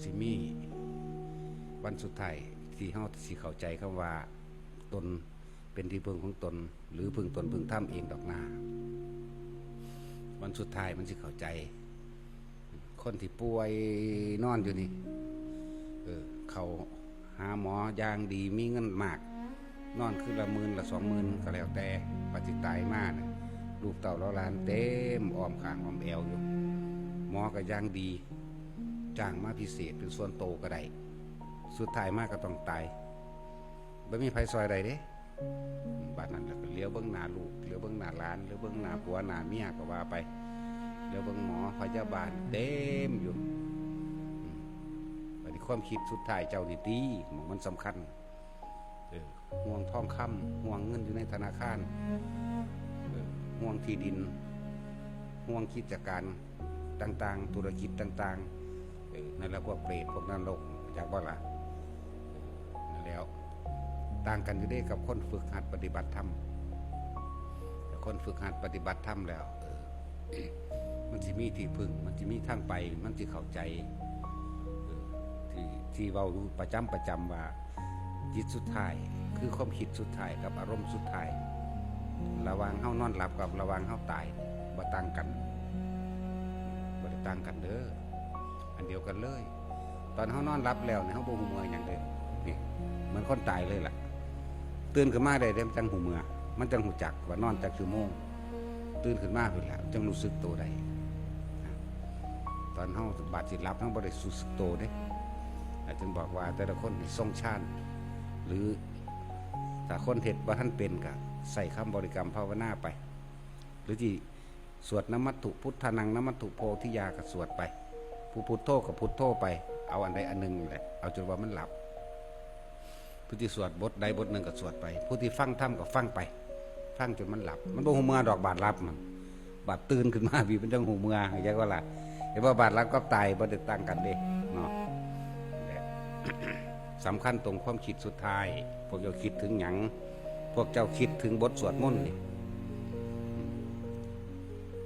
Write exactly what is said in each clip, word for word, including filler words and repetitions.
สิมีวันสุดท้ายที่เฮาสิเข้าใจคำว่าตนเป็นที่พึ่งของตน หรือพึ่งตนพึ่งธรรมเองดอกนา วันสุดท้ายมันสิเข้าใจ คนที่ป่วยนอนอยู่นี่ เออ เข้าหาหมออย่างดี มีเงินมาก นอนคืนละหมื่นละสองหมื่นก็แล้วแต่ ปฏิตายมาเนี่ย ลูกเต้าเหล่าหลานเต็มอ้อมข้างอ้อมแอวอยู่ หมอก็อย่างดี จ้างมาพิเศษเป็นส่วนโตก็ได้ สุดท้ายมาก็ต้องตาย บ่มีไผซอยได้เด้ บาดนั้นแล้วก็เหลียวเบิ่งหน้าลูก เหลียวเบิ่งหน้าหลาน เหลียวเบิ่งหน้าผัวหน้าเมียก็ว่าไป เหลียวเบิ่งหมอพยาบาลเต็มอยู่ อืม บัดนี้ความคิดสุดท้ายเจ้านี่ติ หม่องมันสำคัญ เออ ห่วงทองคำ ห่วงเงินอยู่ในธนาคาร เออ ห่วงที่ดิน ห่วงกิจการต่างๆ ธุรกิจต่างๆ เออ นั่นแหละพวกเปรต พวกนรก จักบ่ล่ะ เออ นั่นแล้ว ต่างกันอยู่เด้กับคนฝึกหัดปฏิบัติธรรม คนฝึกหัดปฏิบัติธรรมแล้ว เออ มันสิมีที่พึ่ง มันสิมีทางไป มันสิเข้าใจ เออ ที่ ที่เว้าอยู่ประจำประจำว่า จิตสุดท้าย คือความคิดสุดท้ายกับอารมณ์สุดท้าย ระหว่างเฮานอนหลับกับระหว่างเฮาตาย บ่ต่างกัน บ่ได้ต่างกันเด้อ อันเดียวกันเลย ตอนเฮานอนหลับแล้วเนี่ย เฮาบ่ฮู้เมื่อยหยังเลย นี่ เหมือนคนตายเลยล่ะ ตื่นขึ้นมาได้เด้ มันจั่งฮู้เมื่อ มันจั่งฮู้จักว่านอนจักชั่วโมง ตื่นขึ้นมาพุ้นแหละ จั่งรู้สึกโตได้ ตอนเฮาบาดสิหลับ เฮาบ่ได้รู้สึกโตเด้ อาจารย์บอกว่าแต่ละคนนี่ทรงฌาน หรือถ้าคนเฮ็ดบ่ทันเป็นก็ใช้คำบริกรรมภาวนาไป หรือที่สวดนมัตถุพุทธานัง นมัตถุโพธิยาก็สวดไป ผู้พุทโธก็พุทโธไป เอาอันใดอันหนึ่งแหละ เอาจนว่ามันหลับ ผู้ที่สวดบทใดบทหนึ่งก็สวดไป ผู้ที่ฟังธรรมก็ฟังไป ฟังจนมันหลับ มันบ่ฮู้เมื่อดอก บาดหลับมัน บาดตื่นขึ้นมา พี่มันจั่งฮู้เมื่อ เข้าใจบ่ล่ะ แต่ว่าบาดหลับกับตายบ่ได้ต่างกันเด้ เนาะ และ สำคัญตรงความคิดสุดท้าย พวกเจ้าคิดถึงหยัง พวกเจ้าคิดถึงบทสวดมนต์นี่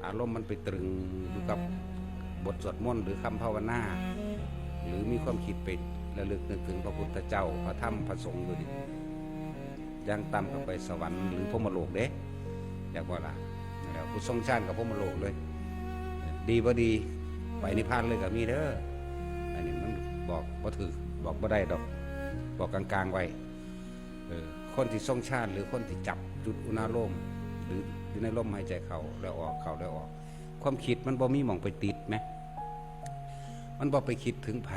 อารมณ์มันไปตรึงอยู่กับบทสวดมนต์หรือคำภาวนา หรือมีความคิดไประลึกนึกถึงพระพุทธเจ้า พระธรรม พระสงฆ์อยู่นี่ อย่างต่ำก็ไปสวรรค์หรือพรหมโลกเด้ จักบ่ล่ะ แล้วผู้ทรงฌานกับพรหมโลกเลย ดีบ่ดี ไปนิพพานเลยก็มีเด้อ อันนี้มันบอกบ่ถืก บอกบ่ได้ดอก บอกกลางๆไว้ เออ คนที่ทรงฌานหรือคนที่จับจุดอุณาโลม หรืออยู่ในลมหายใจเข้าและออก เข้าและออก ความคิดมันบ่มีหม่องไปติดแหม มันบ่ไปคิดถึงไผ